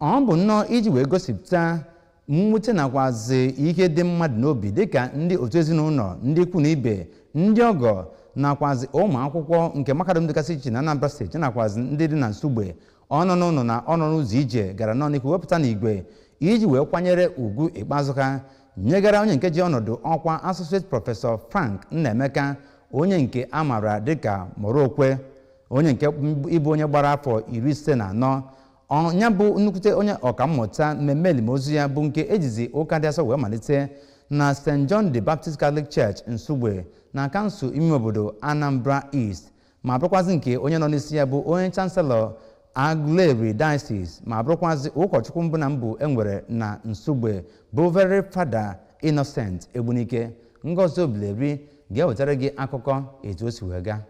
Ọ bụ nnọọ iji wee gosipụta mwute nakwazi ihe dị mmadụ n'obi, dịka ndị otu ezinụlọ, ndị ikwu na ibe, ndị ọgọ nakwazi ụmụ akwụkwọ nke mahadum dịgasị iche na Anambra Steeti nakwazi ndị dị na Nsugbe, ọnọ n'ụlọ na ọnọ n'ụzọ ije, gara nọ n'ihu wepụta n'igwe iji wee kwanyere ugwu ikpeazụ ha nyegara onye nke ji ọnọdụ ọkwa Associate Professor Frank Nnaemeka, onye nke a maara dịka Morokwe, onye nke ịbụ onye gbara afọ 54. Ya bụ nnukwute onye ọkammụta, mmemme elimozu ya bụ nke ejizi ụka dị asọ wee malite na St. John the Baptist Catholic Church, Nsugbe, na kansụl ime obodo Anambra East, ma bụrụkwazị nke onye nọ n'isi ya bụ onye Chancellor Aguleri Diocese, ma bụrụkwazị ụkọchukwu mbụ na mbụ enwere na Nsugbe, bụ Very Father Innocent Egbunike. Ngozi Obileri ga-ewetara gị akụkọ etu o si wee gaa.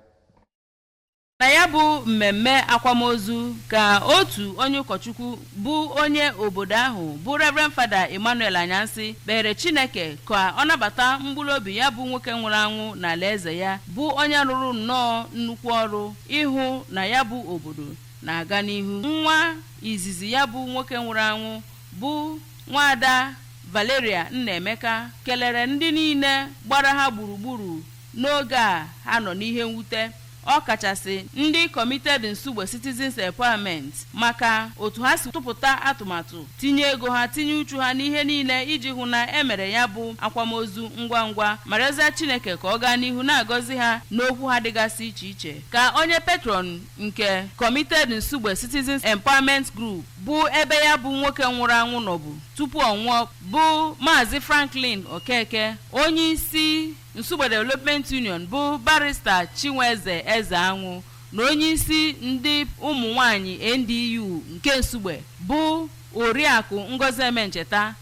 Na ya bụ mmemme akwamozu ka otu onye ụkọchukwu bụ onye obodo ahụ, bụ Reverend Father Emmanuel Anyansi, kpere Chineke ka ọ nabata mkpụrụ obi ya bụ nwoke nwụrụ anwụ n'ala eze ya, bụ onye rụrụ nnọọ nnukwu ọrụ ịhụ na ya bụ obodo na-aga n'ihu. Nwa izizi ya bụ nwoke nwụrụ anwụ, bụ Nwaada Valeria Nnaemeka, kelere ndị niile gbara ha gburugburu n'oge a ha nọ n'ihe mwute, ọ kachasị ndị Committed Nsugbe Citizens Empowerment, maka otu ha si tụpụta atụmatụ, tinye ego ha, tinye uchu ha n'ihe niile iji hụ na emere ya bụ akwamozu ngwa ngwa, ma rịọzie Chineke ka ọ gaa n'ihu na-agọzi ha n'okwu ha dịgasị iche iche. Ka onye patron nke Committed Nsugbe Citizens Empowerment Group, bụ ebe ya bụ nwoke nwụrụ anwụ nọbụ tupu ọ nwụọ, bụ Maazị Franklin Okeke, onye isi Nsugbe Development Union, bụ Barrister Chinweze Eze Anwụ, na onye isi ndị ụmụ nwanyị NDU nke Nsugbe, bụ Oriakụ Ngozi Emencheta,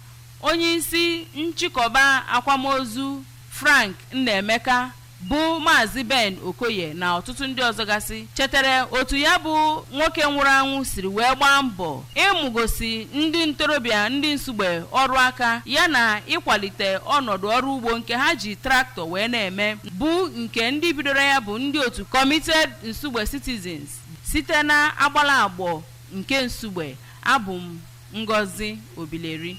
onye isi nchịkọba akwamozu Frank Nnaemeka, bụ Maazị Ben Okoye, na ọtụtụ ndị ọzọ gasị, chetara otu ya bụ nwoke nwụrụ anwụ siri wee gbaa mbọ ịmụgosi ndị ntorobịa ndị Nsugbe ọrụ aka ya na ịkwalite ọnọdụ ọrụ ugbo nke ha ji tractor wee na-eme, bụ nke ndị bidoro ya bụ ndị otu Committed Nsugbe Citizens site na agbala agbọ nke Nsugbe. Abụ m Ngozi Obileri.